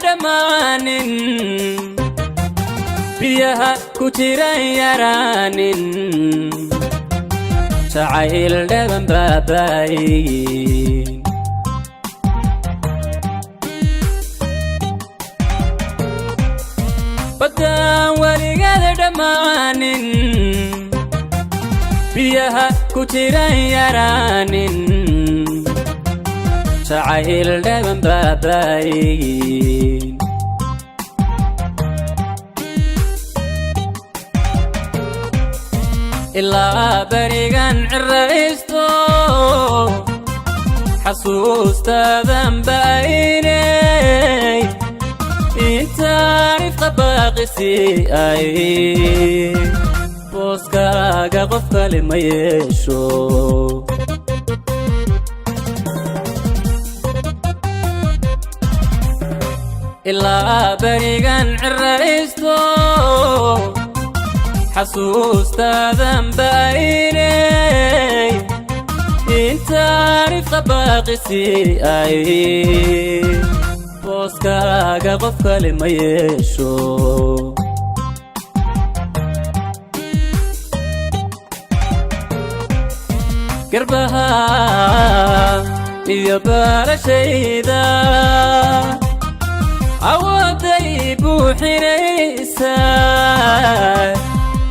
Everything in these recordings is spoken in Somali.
dhammaanin, biyaha ku jiran yaraanin, jacayl dhaban baabaayin. Baddaan weligeeda dhammaanin, biyaha ku jiran yaraanin, jacayl dhaban baabaayin. Ilaa berigan ciraysto, xasuustaadan ba'aynay, intaan ifqa baaqisi ay, booskaaga qof kale ma yeesho. Ilaa berigan ciraysto, xasuustaadan ba'aynay, intaan ifqa baaqisi ay, booskaaga qof kale ma yeesho. Garbaha iyo barashayda awooday buuxinaysaa,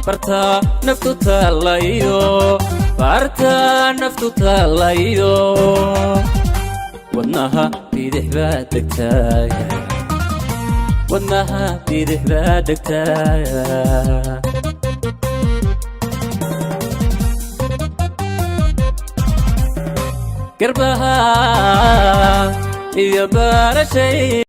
barta naftu taalayo, barta naftu taalayo, wadnaha bidix baa degtaaya, wadnaha bidix baa degtaaya. Garbaha iyo barashay.